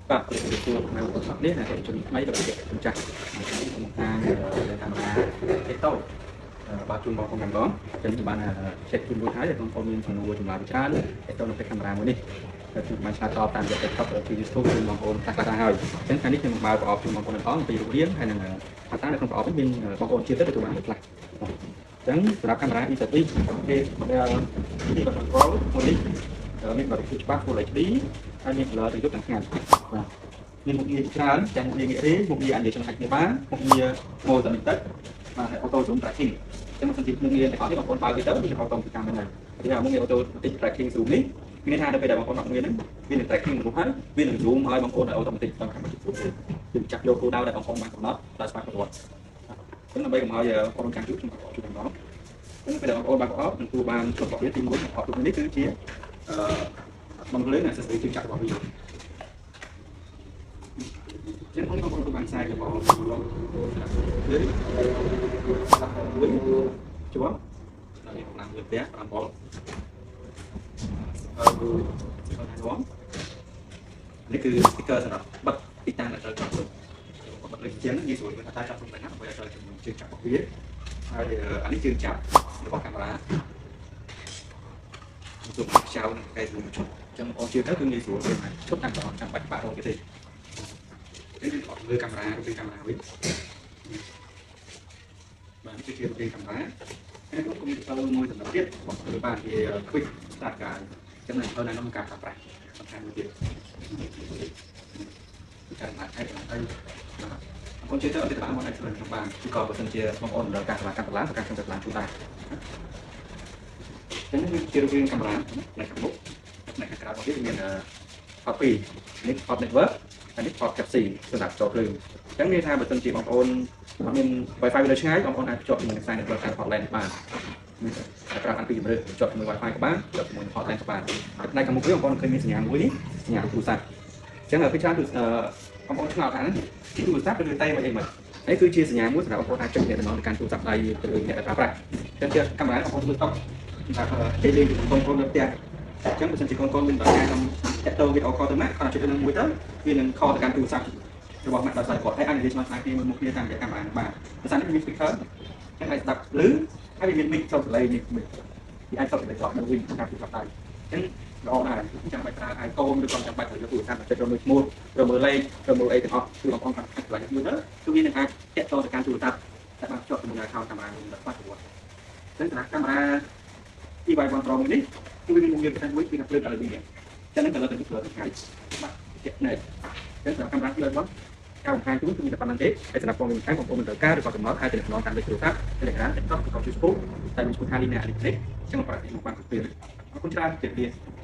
បាទព្រោះទទួលនៅឧបសគ្គនេះណាជនថ្មីដល់ជាម្ចាស់ខ្ញុំបង្ហាញលើកាមេរ៉ាទេតូបាទជូនបងប្អូនម្ដងចឹងខ្ញុំបាន check ជូនរួចហើយបងប្អូនមានសំណួរចម្លើយច្រើនតទៅនឹងកាមេរ៉ាមួយនេះហើយខ្ញុំបានឆ្លើយតបតាមរយៈ TikTok ឬ YouTube ជូនបងប្អូនខ្លះៗហើយអញ្ចឹងថ្ងៃនេះខ្ញុំបើប្រអប់ជូនបងប្អូនទាំងអស់ពីរូបរាងហើយនឹងថាតើនៅក្នុងប្រអប់នេះមានបងប្អូនជាទៅទទួលបានខ្លះអញ្ចឹងសម្រាប់កាមេរ៉ា E7 គេ model ទី control មួយនេះមានបរិយាច្បាស់ Full HD ហើយមាន color ទាំងយប់ទាំងថ្ងៃបាទមានមុខងារច្រើនទាំងមុខងារងាករាយមុខងារអាចនិយាយចំហាច់គ្នាបានមុខងារ mode ទឹកបាទហើយ auto zoom tracking អញ្ចឹងបើសិនជាមុខងារទាំងអស់នេះបងប្អូនបើកវាទៅវា auto ទៅតាមហ្នឹងហើយទីថាមុខងារ auto tracking zoom នេះមានន័យថាដល់ពេលដែលបងប្អូនដាក់មុខងារហ្នឹងវានឹង tracking មនុស្សហើយវានឹង zoom ឲ្យបងប្អូនឲ្យ automatic ដល់កម្មវិធី zoom វាចាប់យកគោលដៅដែលបងប្អូនបានកំណត់ដោយស្វ័យប្រវត្តិអញ្ចឹងដើម្បីកុំឲ្យបងប្អូនចាំយូរខ្ញុំក៏ជួយម្ដងអញ្ចឹងពេលដែលបងប្អូនបើកប្រអប់នឹងគួរបានជួបរបស់វាទី1ប្រអប់ទូនេះគឺជាអឺបំភ្លឺ accessory ជើងចាក់របស់វាចឹងបងប្អូនបានខ្សែរបស់លោកគឺមួយជាប់ដល់នេះកម្លាំងលើផ្ទះ5វ៉ុលអឺគឺនេះគឺ sticker សម្រាប់បិទទីតាំងដែលត្រូវចង់ទុកបិទលើជាងងាយស្រួលថាតើចង់ទុកបែបណាដើម្បីឲ្យត្រូវជាមួយជើងចាប់របស់វាហើយអានេះជើងចាប់របស់កាមេរ៉ាទុកខ្ចៅនឹងកែស្រួលឈុតចឹងបងជឿទៅគឺងាយស្រួលទេឈុតតាមតចាំបាច់បាក់រកទេនេះគឺអត់លើកាមេរ៉ារូបកាមេរ៉ាវិញបាទនេះគឺជារូបកាមេរ៉ាហើយខ្ញុំក៏មានទៅមួយសម្រាប់ទៀតបងធ្វើបានជា quick start guide ចឹងនៅនៅក្នុងការប្រើប្រាស់បន្ថែមមួយទៀតចាំបានហើយហើយបងប្អូនជឿទៅអត់ទេបានមកអាចធ្វើក្នុងបានគឺក៏បើសិនជាបងប្អូនតម្រូវការសេវាកម្មតម្លើងក៏ការខ្ញុំទៅតម្លើងជូនដែរចឹងនេះគឺជារូបរាងកាមេរ៉ាផ្នែកខាងមុខផ្នែកខាងក្រៅរបស់វាមាន port 2នេះ port network ហើយនេះ port Type C សម្រាប់ចូលភ្លើងអញ្ចឹងមានថាបើសិនជាបងប្អូនអត់មាន Wi-Fi នៅឆ្ងាយបងប្អូនអាចភ្ជាប់ជាមួយនឹងខ្សែ network តាម port LAN បានតែប្រើបានពីរជម្រើសភ្ជាប់ជាមួយ Wi-Fi ក៏បានភ្ជាប់ជាមួយនឹង port LAN ក៏បានហើយផ្នែកខាងមុខវាបងប្អូនឃើញមានសញ្ញាមួយនេះសញ្ញាទូរស័ព្ទអញ្ចឹងពេលច្រើនបងប្អូនឆ្ងល់ថាទូរស័ព្ទឬតេមិនអីមិននេះគឺជាសញ្ញាមួយសម្រាប់បងប្អូនអាចចុចអ្នកតំណទៅកាន់ទូរស័ព្ទដៃទៅលើអ្នកដែលប្រើប្រាស់អញ្ចឹងជាកាមេរ៉ាបងប្អូនធ្វើតុកថាគេលេងជាមួយកូនកូននៅផ្ទះអញ្ចឹងបើសិនជាកូនកូនមានបញ្ហាក្នុងតាក់ទងវីដេអូ call ទៅម៉ាក់គាត់ចុចនឹងមួយទៅវានឹង call ទៅកាន់ទូរស័ព្ទរបស់ម៉ាក់ដោយស្វ័យប្រវត្តិហើយអាចនិយាយឆ្លើយឆ្លើយគ្នាមួយមុខគ្នាតាមរយៈកាមេរ៉ានឹងបានភាសានេះមាន speaker អញ្ចឹងអាចស្ដាប់ឮហើយវាមាន mic សូត្រសលេងនេះ mic វាអាចសូត្រសលេងត្រឡប់ទៅវិញតាមទូរស័ព្ទដៃអញ្ចឹងល្អដែរចាំបាច់ប្រើ iPhone ឬក៏ចាំបាច់ត្រូវយកទូរស័ព្ទមកចុចរកមើលឈ្មោះរកមើលលេខរកមើលអីទាំងអស់គឺបងប្អូនគាត់អាចឆ្លងមួយទៅគឺវានឹងអាចតាក់ទងទៅកាន់ទូរស័ព្ទតែបានភ្ជាប់ជាមួយនឹង account កាមេរ៉ានឹងដោយស្វ័យប្រវត្តិអញ្ចឹងសម្រាប់កាមេរ៉ា EY1 Pro មួយនេះគឺវាមានមុខងារពិសេសមួយគឺថាភ្លើង LED ចឹងហ្នឹងក៏លើទៅភ្លើងថ្ងៃបាទជាក់ណែចឹងសម្រាប់កាមេរ៉ា EY1 ការបង្ហាញជូនគឺមានតែប៉ុណ្្នឹងទេហើយសម្រាប់ព័ត៌មានបន្ថែមបងប្អូនមិនត្រូវការឬក៏កំណត់អាចទំនាក់ទំនងតាមលេខទូរស័ព្ទ Telegram TikTok ឬក៏ Facebook តែមានឈ្មោះថា Lina Electric ចឹងបងប្អូនមកបានគ្រប់ពេលអរគុណច្រើនជម្រាបលា។